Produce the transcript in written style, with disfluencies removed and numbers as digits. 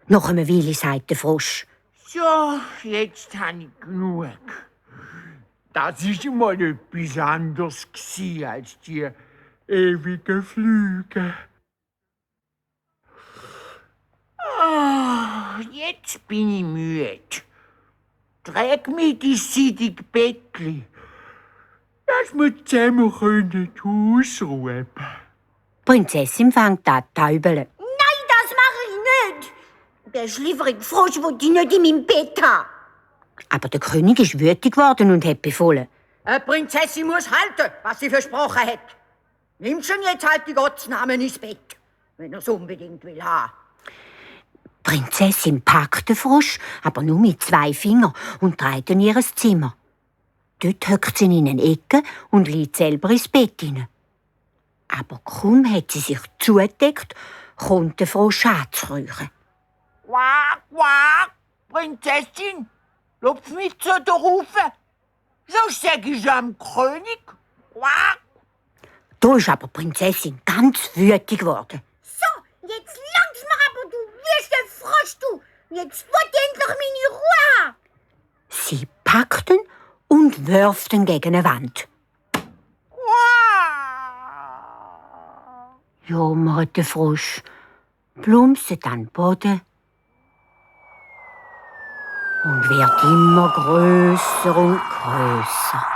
Nach einer Weile sagt der Frosch: So, jetzt habe ich genug. Das war mal etwas anderes als die ewigen Flüge. Jetzt bin ich müde. Träg mich in das seidige Bettli, dass wir zusammen ausruhen können. Die Prinzessin fängt an zu täubeln. Nein, das mache ich nicht. Der schlieferige Frosch will ich nicht in meinem Bett haben. Aber der König ist wütig geworden und hat befohlen: Eine Prinzessin muss halten, was sie versprochen hat. Nimm schon jetzt halt die Gottesnamen ins Bett, wenn er es unbedingt will haben. Die Prinzessin packt den Frosch, aber nur mit 2 Fingern, und trägt ihn in ihr Zimmer. Dort hockt sie in eine Ecke und liegt selber ins Bett hinein. Aber kaum hat sie sich zugedeckt, kommt der Frosch anzukriechen. Quack, quack, Prinzessin, lupf mich so drauf. Sonst sag ich am König. Quack. Da ist aber die Prinzessin ganz wütig geworden. So, jetzt langt's mir aber, du wüster Frosch, du. Jetzt will ich endlich meine Ruhe haben. Sie packt ihn und wirft ihn gegen eine Wand. Jammert der Frosch, plumpset an den Boden und wird immer grösser und grösser.